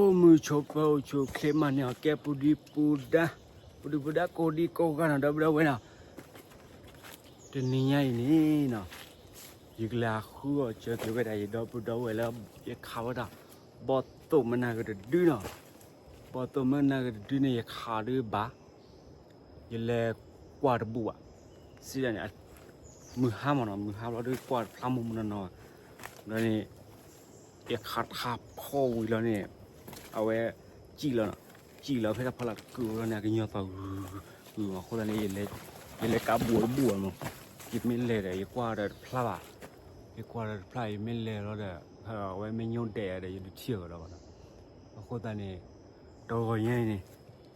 အိၣ်မုာ်ဆိးပၢၤအိၣ်ဆူၣ်အိၣ်ချ့မၤန့ၢ်အီၤကဲပူၤဒံပူၤဒါ, ပူၤဒံပူၤဒါကိးဒံကိးဂၤနီၤ ဒီပုၢ်ဒီဝဲၢ်နီၤ, တနံၤညါအံၤန့ၣ်နီၤ, ယကလဲၤဃုအီၣ်စၢၤက့ၤဝဲဒၣ်ယဒီပုၢ်ဒီဝဲၢ်လၢ ယခးဝဲဒၣ် ဘီၣ်သိၣ်မနၤဂ့ၤတဒုနီၤ, ဘီၣ်သိၣ်မနၤဂ့ၤတဒုန့ၣ် ယခးဒုဘၣ် ယလဲၤကွၢ်တဘူၣ်ဘၣ်, စံးဒ်န့ၣ်, မုၢ်ဟါမးနီၤ မုၢ်ဟါဘျီဒုကွၢ်တဖျါမိၢ်မုၢ်နီၢ်နီၢ်ဘၣ်, ဘျီန့ၣ် ယခးထးဖီဝံၤလီၤန့ၣ်, အဝဲ စံၣ်လီၤနီၤ, စံၣ်လီၤဖဲတၢ်ဖီလာ်တကုာ်လီၤန့ၣ် အကညီၤသီၣ်ဂုၤဂုၤဂုၤအဃိသတးန့ၣ် ယလဲၤကးဘူၣ်တဘူၣ်ဘၣ်မး, ယမ့ၢ်လဲၤဒီး ယကွၢ်ဒီးတဖျါဘၣ်, ယကွၢ်ဒီးတဖျါ ယမ့ၢ်လဲၤလီၤဒီး အဝဲမ့ၢ်ညိဒဲးယၤဒီး ယတထံၣ်အီၤကဒီးဘၣ်နီၤ, အဃိသတးန့ၣ် တဂီၤညါအံၤန့ၣ်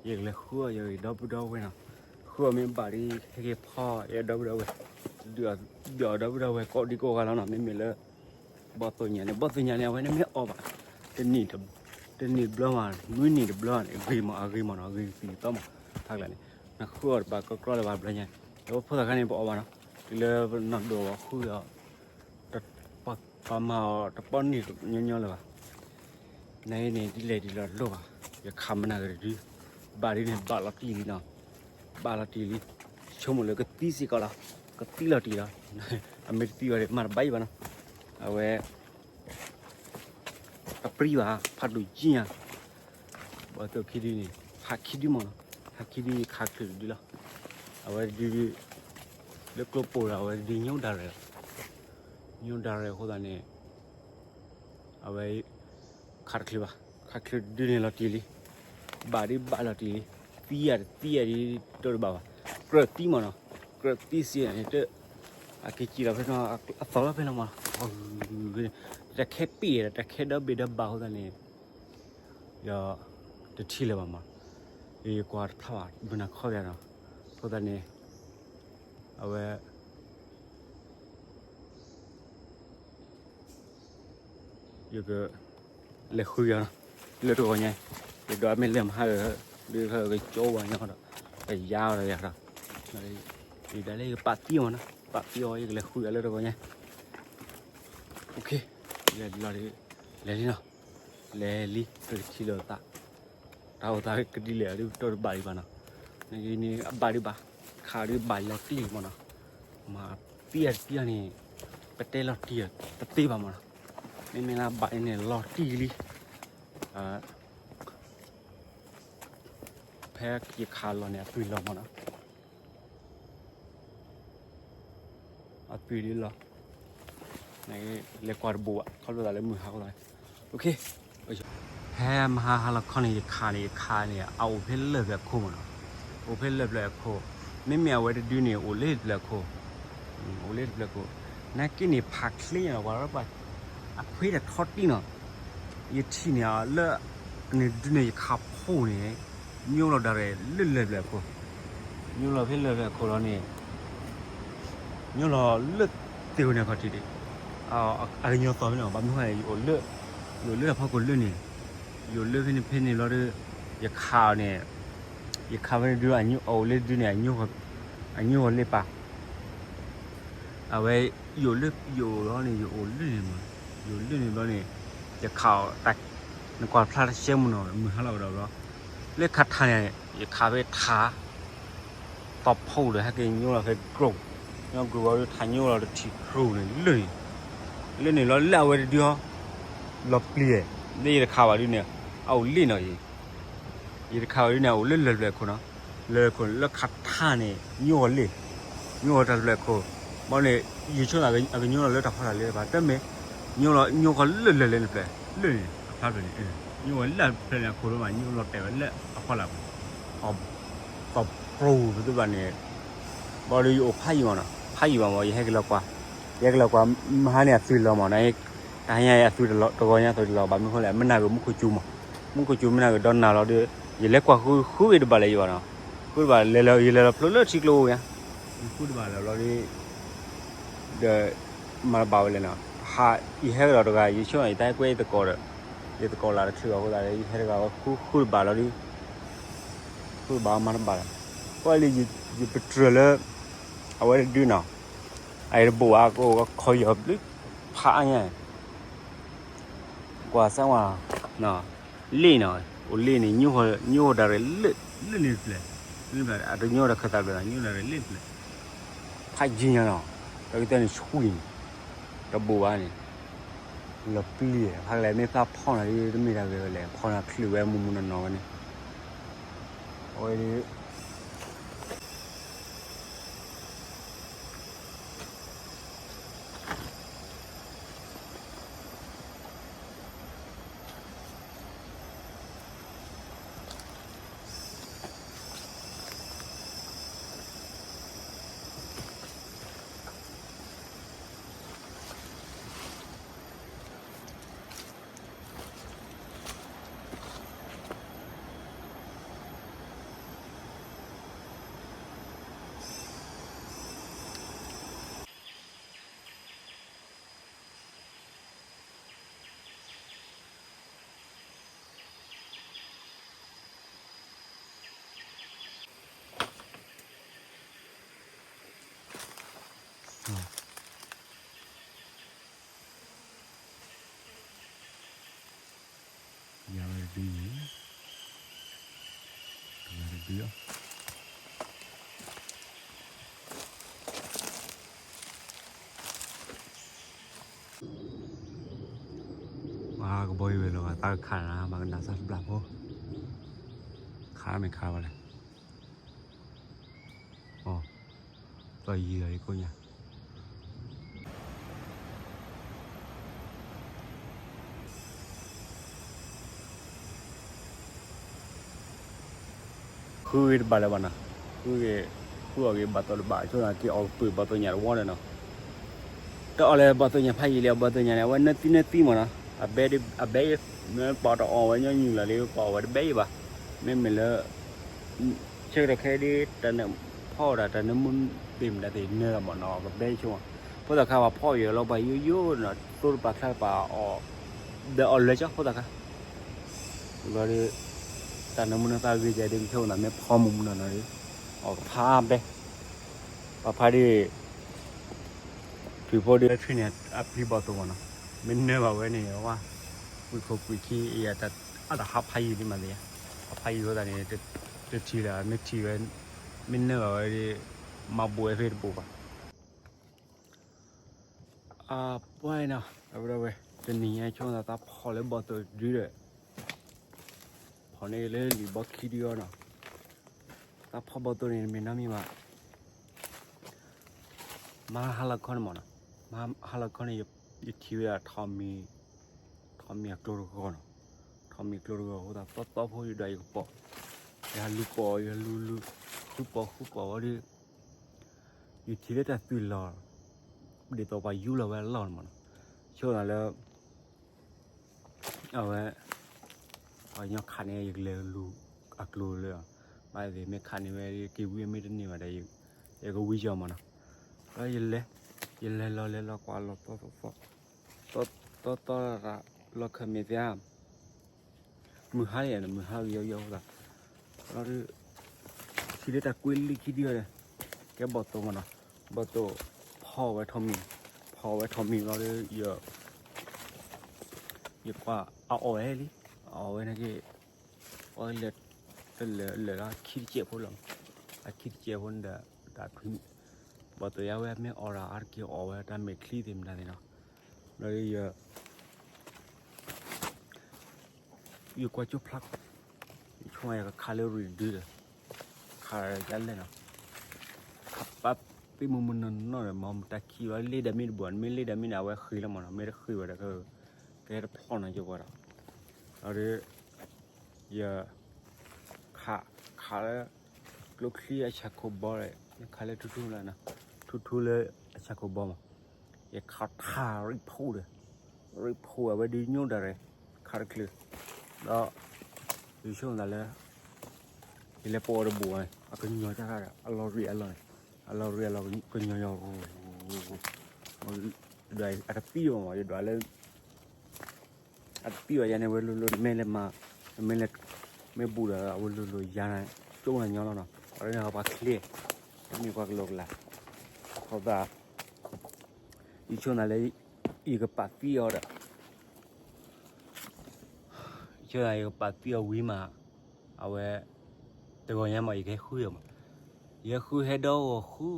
ယကလဲၤဃုအီၣ်ယဒီပုၢ်ဒီဝဲၢ်နီၤ, ဃုအီၣ်မ့ၢ်ဘၣ်ဒီး ဟဲက့ၤဖီယဒီပုၢ်ဒီဝဲၢ်, ဒုးအီၣ်ဒီပုၢ်ဒီဝဲၢ်ကိးဒံကိးဂၤလီၤနီၤ, မ့မ့ၢ်လၢ ဘီၣ်သိၣ်ညါန့ၣ် ဘီၣ်သိၣ်ညါန့ၣ် အဝဲန့ၣ်မ့ၢ်အီၣ်ဘၣ် တနံၣ် တနံၣ်တဘျီမး နွံနံၣ်တဘျီန့ၣ် ဂ့ၤမး အဂ့ၤမးနီၤ အဂ့ၤကသံၣ်ကသီမး, ဖးကျါန့ၣ် နဃုအီၣ်တဘၣ်ကီကီလၢၤဘၣ်ဘျီညါ, ဒီးဖိသၣ်ခါန့ၣ် ပအီၣ်ဘၣ်နီၤ, တုၤလၢပနီၢ်ဒိၣ်ဝဲဃုအီၣ် ပှၤမၤအီၤတပီၢ်န့ၣ်ညီညီလၢၤဘၣ်, နအံၤန့ၣ် ဒ်လဲၣ်ဒ်လဲၣ်လိၣ်ဘၣ်, ယခးမနၤဂ့ၤတဒု, ဘၣ်ဒ်န့ၣ် ဘၣ်လီၤတံၢ်လံနီၤ, ဘၣ်လီၤတံၢ်လံ, ဆိကမိၣ်လၢကသံစ့ၢ်ကီးလီၤ, ကသံလီၤတံၢ်လီၤ, အမ့ၢ်တသံဘၣ်ဒီး မၤတဘၣ်အံၤဘၣ်နီၤ, အဝဲ တပြံဘၣ် ဖးဒိၣ်ကံညါ, ဘီၣ်သိၣ်ခံဒုန့ၣ် ဟးခံဒုမးနီၤ, ဟးခံဒုခးချုးတဒုလီၤ, အဝဲတဒု လၢကျိပိၢ်ဒီး အဝဲတဒုညိဒၣ်ရဲၣ်လီၤ, ညိဒၣ်ရဲၣ်အဃိသတးန့ၣ် အဝဲ ခးတချုးဘၣ်, ခးချုးတဒုန့ၣ်လီၤတံၢ်လံ, ဘၣ်ဒ်ဘၣ်လီၤတံၢ်လံ, သံယၤတသံယၤဒ် တအိၣ်တဘၣ်ဘၣ်, ကြၢးသံမးနီၤ, ကြၢးသံစံးန့ၣ် တ အက့ၤစံၣ်လီၤဖဲနီၤ, အသီၣ်လီၤဖဲနီၤမး, တၢ်ခဲပ့ၢ်ဒီး တၢ်ခဲဒီဘ့ၣ်ဒီဘၣ်အဃိသတးန့ၣ် ယတထံၣ်လၢၤဘၣ်မး, ယကွၢ်တဖျါဘၣ် မုၢ်နၤခီယၤနီၤ, အဃိသတးန့ၣ် အဝဲ ယက လဲၤဃုယၤနီၤ, လၢတဂီၤညါ, ယဒိးမ့ၢ်လဲၤမဟါဒီး ဒုးကကၠိဝဲညီဒီး ကယါဒီးယၤဒီး ယဒၣ်လဲာ်ယကပာ်သံအီၤနီၤ, ပာ်သံအီၤ ယကလဲၤဃုယၤလၢတဂီၤညါ, လဲၤလံနီၤ, လဲၤလံ ပကထံၣ်လိာ်သး တၢ်အိၣ်သးကဒ်လဲၣ်ဒုး တၢ်တဘၣ်ဒံးဘၣ်နီၤ, န့ၣ်အဘၣ်ဒံးဘၣ်, ခးဒုးဘၣ်လီၤတံၢ်မးနီၤ, မၤသံအတံၢ်န့ၣ် ပတဲလီၤတံၢ်တသ့ဘၣ်မးနီၤ, မ့မ့ၢ်လၢဘၣ်န့ၣ်လီၤတံၢ်လံ, ဖဲယခးလီၤန့ၣ် အသွံၣ်လီၤမးနီၤ, အသွံၣ်ဒ်လီၤ, လဲၤကွၢ်တဘိးဘၣ် ခီဖျိသးလၢမုၢ်ဟါခီလီၤ, ဖဲမဟါဟါလီၤခီန့ၣ် ယခးန့ၣ် ယခးန့ၣ် အအိၣ်ဖဲလၢၢ်ပျဲၢ်အခိၣ်မးနီၤ, အိၣ်ဖဲလၢၢ်ပျဲၢ်အခိၣ်, မ့မ့ၢ်အဝဲတဒုန့ၣ် အိၣ်လၢတပျဲၢ်အခိၣ်, အိၣ်လၢတပျဲၢ်အခိၣ်, နာ်က့န့ၣ် ဖးချ့ညါလီၤ ပှၤ အခွ့တထီတံၢ်နီၤ, ယထံၣ်န့ၣ်လၢ န့ၣ်ဒုန့ၣ် ယခးဖှိၣ်န့ၣ် ညိလီၤဒၣ်ရဲၣ်လၢလၢၢ်ပျဲၢ်အခိၣ်, ညိလီၤဖဲလၢၢ်ပျဲၢ်အခိၣ်လီၤန့ၣ် ညိလီၤလၢသ့ၣ်ဝဲန့ၣ်ခီၣ်ထံးဒံး, အကညီသီၣ်ဖဲန့ၣ် ဘၣ်မနုၤဃိလဲၣ် ယအိၣ်လၢ ယအိၣ်လၢတၢ်ဖီခိၣ်လၢန့ၣ်, ယအိၣ်လၢဖဲန့ၣ်ဖဲန့ၣ်ဘျီဒီး ယခးအီၤန့ၣ်, ယခးဖဲန့ၣ်ဒု အအိၣ်လၢဒုန့ၣ် အညိဂီၤလၢပၢ် အဝဲ ယအိၣ်လၢ ယအိၣ်လီၤန့ၣ် ယအိၣ်လၢန့ၣ်မး, ယအိၣ်လၢန့ၣ်ဘျီန့ၣ် ယခးအီၤ နကွၢ်ဖျါတရှဲမုၢ်နီၤ မုၢ်ဟါလီၤကဒီးဘျီ, လၢခးထးန့ၣ် ယခးဖဲထး သီဖီဒီး ဟဲက့ၤညိလီၤဖဲ group, ညိ group ဝံၤဒီး ထးညိလီၤတထံၣ် group န့ၣ် လၢန့ၣ်, လၢန့ၣ်လီၤ လၢအဝဲတဒုဟီ လီၤပျံၤ, လၢယတခးဘၣ်ဒုန့ၣ် အအိၣ်လၢနီၤအံၤ, ယတခးဘၣ်ဒုန့ၣ် အအိၣ်လၢလၢၢ်ပျဲၢ်ခိၣ်နီၤ, လၢၢ်ခိၣ်လၢခးထးန့ၣ် ညိဂီၤလၢ, ညိဂီၤတၢ်ပျဲၢ်ခိၣ်, ဘၣ်န့ၣ် ယဆိသးအကညီလီၤလၢတၢ်ဖီလာ်လၢဘၣ် တမ့ၢ်, ညိလီၤ ညိဂီၤလၢလၢၢ်လၢန့ၣ်ပျဲၢ်, လၢန့ၣ် အဖျါပျဲၢ်န့ၣ်, ညိဂီၤလၢဖျဲၣ်န့ၣ်အခိၣ်လီၤမး ညိလီၤတဲာ်ဝဲလၢအဖီလာ်ပူၤ, သီပျိပသ့ၣ်ဘၣ်န့ၣ်, ဘၣ်ဒီးယအိၣ်ဖးယံာ်မးနီၤ ဖးယံာ်ဘၣ်မး ယဟဲက့ၤလီၤကွၢ်, ယဟဲက့ၤလီၤကွၢ် မဟါန့ၣ်အသွံၣ်လီၤမးနီၤ, တဟါညါအသွံၣ်တဂီၤညါသွံၣ်တလီၤ ဘၣ်မနုၤဃိလဲၣ် မ့ၢ်နၢ်ဂ့ၤမူခိၣ်စူၤမး, မူခိၣ်စူၤမ့ၢ်နၢ်ဂ့ၤဒီးနၤလီၤဒီး, ယလဲၤကွၢ်ဃုဃုဝဲတဘၣ်လၢၤယဘၣ်နီၤ, ဃုတဘၣ်လဲၤလီၤ ယလဲၤလီၤဖျိလၢထံကျိဧါ, ဃုတဘၣ်လၢၤဘျီဒီး ဒီး မၤတဘၣ်ဝဲလဲၣ်နီၤ, ဟး ယဟဲကဒီးတဂၤ ယဆိကမိၣ်ယတၢ်ကွဲယသကိးဒီး, ယသကိးလၢတချုးအဃိသတးဒီး ယဟဲတဂၤဝဲဃုဃုတဘၣ်လီၤဒီး, ဃုတဘၣ်မၤတဘၣ်လီၤ, ကွၢ်လံ ယပတြၢၤလၢ အဝဲတဒုနီၤ, အအံၤတဘိးဘၣ် ကအိၣ်ခီယီၤဘျုး ဖးအါညါ ကွၢ်စၢ်ဝါနီၤ, လ့ၣ်နီၤ, အိၣ်လ့ၣ်န့ၣ် ညိၣ်ဒၣ်ရဲၣ်လၢ လၢန့ၣ်တဖျၢၣ်, အတညိၣ်ဒီးခၢၣ်သးဘျၢၣ်နီၤ, ညိၣ်ဒၣ်ရဲၣ်လ့ၣ်တဖျၢၣ်, ဖးယံၤညါနီၤ, တၢ်ကတၢၢ်န့ၣ်ဆှံန့ၣ်, တဘူးဘၣ်န့ၣ်, လီၤပျံၤ, ဖးကလဲၤမ့ၢ်ဖးဖီၣ်နီၤဒ်တမ့ၢ်တၢ်ဂ့ၤဝဲလဲၣ်, ဖီၣ်နီၤချုးဝဲမူမူနီၢ်နီၢ်ဝဲန့ၣ်, အဝဲဒ် ယၤဝဲတဒုယၤ, ယၤတဒုအီၤ, မၤကဘီယူၤဝဲလီၤဘၣ် တၢ်ကခးနၤ မၤကနၣ်စၢ်တဘျီဖိ, ခးမ့ၢ်ခးဘၣ်လဲၣ်, အီ, သီၣ်ယံၤလီၤယကိးညါ ဃုဂ့ၤတဘၣ်လၢၤဘၣ်နီၤ, ဃုဂ့ၤ, ဃုအီၣ်ဂ့ၤဘၣ်သိးတဘၣ် ဆိကမိၣ်က့ၤအီၣ်ပှ့ၤဘီၣ်သိၣ်ညါတဝီဒီးနီၤ, တအီၣ်လၢဘီၣ်သိၣ်ညါဖးယံာ်လံ အဘီၣ်သိၣ်ညါန့ၣ် အဝဲနၢသံနၢသံမ့ၢ်နီၤ, အဘဲ, အဘဲ, ပှၤတအီၣ်ဝဲညီနုၢ်လီၤလံ ပှၤအီၣ်ဝဲတဘဲယံၤဘၣ်, မ့မ့ၢ်လၢ ဆၢကတီၢ်ခဲအံၤဒ် တၢ်နၢဖီၣ်ဒၣ် တၢ်နၢမူသ့ၣ်မတၤသ့ၣ်နၢလီၤမ့ၢ်နီၤ ကဘဲဆိ, ဖိသၣ်ခါပှၤဖီၣ်ယံာ်လီၤ ပှၤယိယိနီၤ သိတပာ်ချါပာ်အီၣ်, ဒီးအီၣ်လၢကၠီဖိသၣ်ခါ, ဘျီဒီး တၢ်နၢမူနၢသၣ်ဂ့ၤကဲဒ်ကဆိကမိၣ်သးမ့ၢ်ဖီမူမူနီၤနီၤဒီး အီၣ်ကဖးဘဲ, ပှၤဖးဒ် ဖုဖိဒီး လၢထံန့ၣ် အပျံၤဘီၣ်သိၣ်မ့ၢ်နီၤ, မ့ၢ်နၢဘၣ်ဝဲန့ၣ် ဝါ, ကွံာ်ခိၣ်ကွံာ်ခံ အတၢ်ဟးဖးယံာ်လံမးသ့ဧါ, ဟးဖးယံာ်ဝဲသးန့ၣ် တထံၣ်လၢၤ မ့ၢ်ထံၣ်ဝဲ, မ့ၢ်နၢဘၣ်ဝဲဒီး မၤဘိးဝဲဖဲတဘိးဘၣ် အပှဲၤနီၤ အဝဲဒၣ်ဝဲ တနံၤညါဆိကမိၣ်သး သးဖီၣ်လၢဘီၣ်သိၣ်တဒုဒီး ဖီၣ်န့ၢ်လၢလံာ်ဘီခံဒုအီၤနီၤ, သးဖီၣ်ဘီၣ်သိၣ်န့ၣ် တမ့ၢ်နီတမံၤဘၣ်, မဟါလီၤခီန့ၣ်မ့ၢ်နီၤ, မဟါလီၤခီန့ၣ် ယထံၣ်ဝဲဒၣ် ထီးမံၤအကျိတဂီၤနီၤ, ထီးမံၤအကျိတဂီၤအဃိသတး သီသီဖိယဒွးယကပိာ်, ယဟးလူၤပိာ် ယဟးလူၤလူၤ ဃုပိာ်ဃုပိာ်ဝဲဒီး ယထံၣ်လၢတၢ်သွံၣ်လီၤ ဒ်သိးပှၤယူလီၤဝဲအလီၢ်န့ၣ်မ့ၢ်နီၤ, ဆိကမိၣ်သးလၢ အဝဲ ပှၤကညီခးန့ၢ် ယကလဲၤလူၤအကျိလၢ ဘၣ်သ့ၣ်မ့ၢ်ခးန့ၢ်ဝဲ က့ၤဝံအမ့ၢ်တန့ၢ်ဘၣ်ဒီး ယကဝံကီမ့ၢ်နီၤ, ဒီးယလဲၤ ယလဲၤလီၤလဲၤလီၤကွၢ်လီၤသီသီသီ သီသီလီၤခၢၣ်မ့ၢ်သ့ဧါ မုၢ်ဟါလံ မုၢ်ဟါလံယီယီအဃိသတး လီၤဒုး ထံၣ်လၢတၢ်ကွ့လံခံဒုအီၤဒီး ကဲဘီၣ်သိၣ်မ့ၢ်နီၤ, ဘီၣ်သိၣ်ဖီၣ်ဝဲထီးမံၤ, ဖီၣ်ဝဲထီးမံၤလီၤဒီး ယ ယကွၢ်အအီၣ်ဝဲလံ, အအီၣ်ဝဲန့ၣ်က့ၤ ပှၤလဲၤ တလဲၤလဲၤလၢခံတစဲးဖိလီၤ, အခံတစဲးဖိန့ၣ်ဒီး တၢ်ထွံၣ် ဘီၣ်သိၣ်ယါဝဲမ့ၢ်အီၣ်ဒီးအါတက့ၢ်အီၣ်ဝဲတၢ်မဲာ်ချံသ့ၣ်မတၤသ့ၣ်နီၤ, လီၤဒီးယ ယကွၢ်ကၠိဖျါ, ယဆိကမိၣ်ယကခးလၢရံၣ်တဒုဒီး ခးဒ်လဲၣ်နီၤ, ခးပာ်သ့မုၢ်မုၢ်နီၢ်နီၢ်ဒီး မ့ၢ်တၢ်ခံးဝဲလ့ၣ်ဒီးမ့ၢ်တဘၣ် မ့ၢ်လ့ၣ်ဒီးမ့ၢ်န့ၣ် အဝဲဃ့လီၤမ့ၢ်နီၤ, မ့ၢ်တဃ့ဝဲဒီး ကဟဲတဖျီၣ်နီၤကၠိပှၤဒီး, လီၤဒီး ယ ခး ခးလၢ ကျိချံအဆၣ်ခိၣ်ဘီဒီး ယခးလၢထူထူလၢ ထူထူလၢအဆၣ်ခိၣ်ဘီမး, ယခးထါရံၣ်ဖူဒီး ရံၣ်ဖူအဝဲဒ်ညိၣ်ဒၣ်ရဲၣ် ခးတချုး, ဒီး ယဆိကမိၣ်သးလၢ ယလဲၤပိာ်အီၤတဘိးဘၣ်န့ၣ် အကညီၤတၢ်ဒီး အလီၤရံၣ်အလီၤန့ၣ် အလီၤရံၣ်အလီၤကညီၤညီၤ ဒီးအတသံဘၣ်မး ယဒွးလၢ အတသံဘၣ်ယၤန့ၣ် ဝဲလိၤလိၤ မ့ၢ်လဲၤမၤ မ့ၢ်လဲၤ မ့ၢ်ဘူးဒီး အဝဲလိၤလိၤယၤန့ၣ် ကၠိနၤညီလီၤနီၤ အဝဲန့ၣ်ပှၤချ့ တမ့ၢ်ပှၤကလီကလီ အဃိသတး ယဆိကမိၣ်သးလၢ ယကပာ်သံအီၤဒီး ယ ဆိယကပာ်သွံၣ်အီၤဝံၤမး, အဝဲ တဂီၤညါမး ယကဟဲဃုအီၤမး, ယဟဲဃုဟဲဒီးဂီၤဃု,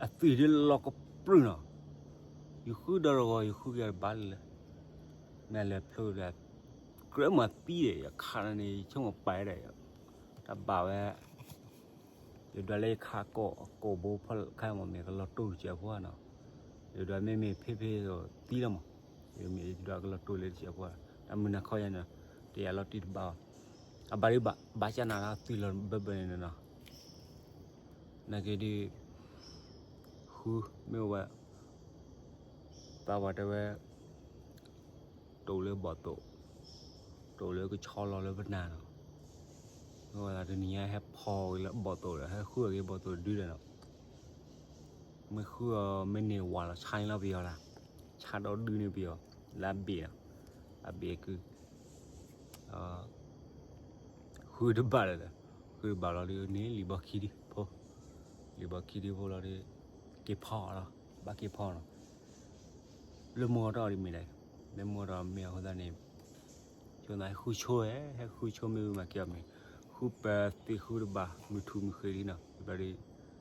အသွံၣ်ဒုးလီၤကပြုၢ်နီၤ, ယဃုဒီးတဂီၤ ယဃုက့ၤတဘၣ်လၢ်လၢ်, မ့ၢ်လဲၤဖျိဒီး ကြၢးမၤသံဒီး ယခးန့ၣ် ယဆိကမိၣ်ပာ်ဒီး တၢ်ဘၣ်ဝဲ ယဒွးလၢယခးကိးဘိဖီၣ်ခါမး မ့ၢ်ကလီၤတိၢ်တစဲးဖိနီၤ, ယဒွးမ့မ့ၢ်ဖ့ဖ့သံလီၤမး, ယမ့ၢ်ယဒွးကလီၤတိၢ်လၢတစဲးဖိ, တၢ်မုၢ်နၤခီယၤန့ၣ် တယၤလီၤတံၢ်တဘၣ်ဘၣ်, အဘၣ်ဒုးဘၣ် ဘၣ်ကနၣ်လၢသွံၣ်လီၤဘၢဘၢန့ၣ်နီၤ, နာ်က့ဒုး ဃုမ့ၢ်ဝဲ သးပှၢ်တဲဝဲ တိာ်လၢဘီၣ်သိး, တိာ်လၢကဆီလီၤလၢပနၢ်နီၤ, မ့ၢ်ဝဲဒၣ်တနံၤညါဟဲဖီၣ်ဝဲလၢဘီၣ်သိးဒီး ဟဲဃုအီၤက့ၤဘီၣ်သိးဒုဒီးနီၤ, မ့ၢ်ဃုအီၤမ့ၢ်န့ၢ်ဝၤလီၤဆါန့ၣ်လီၤပယီၤလၢ်, ဆါဒီဒုန့ၣ်ပယီၤ, လၢအဘ့ၣ်နီၤ, အဘ့ၣ်ကု ဃုတဘၣ်လၢၤဒီး, ဃုတဘၣ်လီၤဒုးန့ၣ် လံာ်ဘီခံဒုဖိ, လံာ်ဘီခံဒုဖိလီၤဒုး, က့ၤဖီၣ်လီၤ, ဘၣ်က့ၤဖီၣ်နီၤ, လၢမူအီၤတၢ်အီၤဒ်မ့ၢ်လဲၣ်, လၢမူအီၤတၢ်မ့ၢ်အဃိသတးန့ၣ်, ဆိသးဟဲဃုဆိဝဲ, ဟဲဃုဆိမ့ၢ်ဝံၤမၤက့ၤအီၤမ့ၢ်, ဃုပသံဃုတဘၣ် မုၢ်ထူၣ်မုၢ်ဃ့လံနီၤ, ဘျီဒုး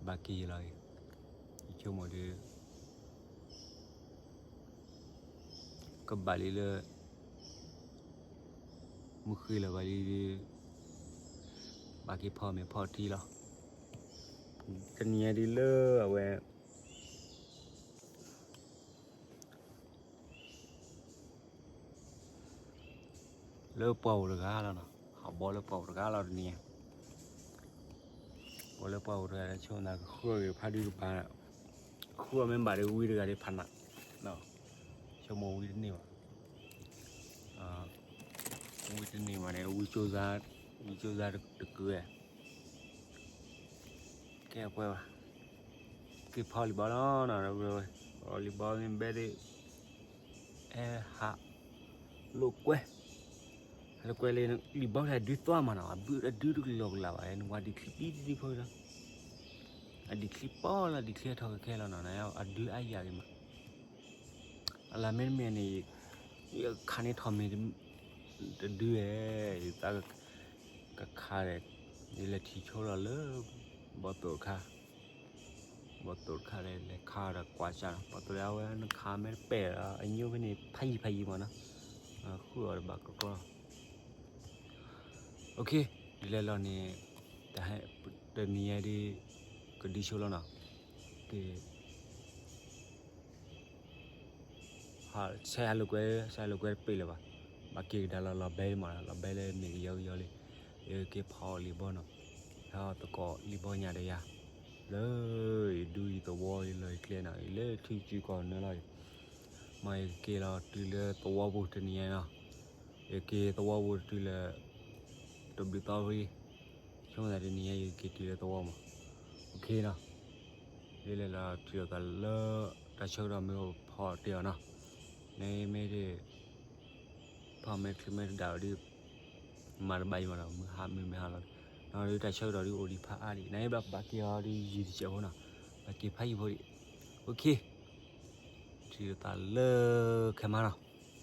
ဘၣ်က့ၤယလီၤ, ယဆိကမိၣ်ဒုး ကဘၣ်လံလၢ မုၢ်ဃ့လီၤဘၣ်လံဒုး, ဘၣ်က့ၤဖီၣ်မ့ၢ်ဖီၣ်ထံလီၤ, တနံၤညါဒုးလၢအဝဲ လၢပှၢ်အိၣ်တဂၤလီၤနီၤ, ဟးဘီလၢပှၢ်အိၣ်တဂၤလီၤတနံၤညါ, ဘီလၢပှၢ်အိၣ်တဂၤလၢဆိသးကဃုအီၤဂ့ၤဖးဒုကပၤ, ဃုအီၤမ့ၢ်ဘၣ်ဒီးဝံတဂၤဒ်ဖးနး, ဆိကမိၣ်ဝံတန့ၢ်ဘၣ်, ဝံတန့ၢ်ဘၣ်န့ၣ် ဝံကၠိ, ဝံကၠိသးတကုၤဝဲ ကဲပှဲၤဘၣ်, က့ၤဖီၣ်လံာ်ဘီလီၤနီၤ, လံာ်ဘီမ့ၢ်ဘဲဒၣ်, ဟဲဟးလိာ်ကွဲ, ဟးလိာ်ကွဲလၢ လံာ်ဘီဖျဲၣ်ဒုးသွါမးနီၤ, အဘုအဒုတကလီၤကလးဘၣ်, နဝၤဒံးချံဒံဒံဖိလီၤ, အဒံးချံပီလီၤ, ဒံးချံအထီၣ်ကဲခဲလီၤနီၤ, အဒုအါယၤဂ့ၤမး အလၢမ့တမ့ၢ်န့ၣ်, ယခးန့ၢ်ထီၣ်မ့ၢ်တဒုဧဲ, ယသးကခးဒီး, ယလဲၤထံၣ်ဆိလီၤလၢ ဘီၣ်သိးတခါ, ဘီၣ်သိးတခါဒီး လဲၤခးဒီးကွၢ်စၢ်နီၤ, ဘီၣ်သိးဒီးအဝဲနခးမ့ၢ်တပဲာ်ဒီး အညိဖဲန့ၣ် ဖးယံၤဖးယံၤမးနီၤ, ဃုအီၤတဘၣ်ကီကီ OK, ဒ်လဲၣ်လီၤန့ၣ်, တဟဲ, တနံၤညါဒ်, ကဒုဆိလီၤနီၤ, က့ၤ ဆဲးဟးလိာ်ကွဲ, ဆဲးဟးလိာ်ကွဲတပ့ၢ်လၢၤဘၣ်, ဘၣ်က့ၤကဒါလီၤလီၤဘဲမး, လီၤဘဲလၢမ့ၢ်ကယီကယီလံ, ယက့ၤဖီၣ်လံာ်ဘီနီၤ, ဟဲသကိးလံာ်ဘီညါဒီးယၤ, လၢယဒုယသဝီယလီၢ်ယကျဲနီၤ, ယလၢထံစုကီၢ်နၢလီၤ, မ့ၢ်ယကက့ၤလီၤတုၤလၢသဝီပူၤတနံၤညါနီၤ, ယက့ၤသဝီပူၤတုၤလၢ တဘျုးသီဖဲ ဆိကမိၣ်သးတနံၤညါ ယကက့ၤတုၤလၢသဝီမး, OKနီၤ, ဒ်လဲၣ်လီၤ ထံၣ်လိာ်သးလၢ တၢ်ဆၢကတီၢ်မ့ၢ်ဖီၣ်တ့ၢ်အီၤနီၤ, မ့မ့ၢ်ဒ် ဖီၣ်မ့ၢ်ချုးမ့ၢ်တဒၣ်ဝဲဒ် မၤတဘၣ်အံၤမးနီၤ, မုၢ်ဟါမုၢ်မ့ၢ်ဟါလီၤ, နီၤဒ်တၢ်ဆၢကတီၢ်ဒ်အိၣ်ဒံးဖးအါဒံး, နဘၣ်ဘၣ်က့ၤအီၤဒ်ယံာ်တစဲးဖိနီၤ, ဘၣ်က့ၤဖးယံၤဖိဒံး, OK, ထံၣ်လိာ်သးလၢခဲမးနီၤ.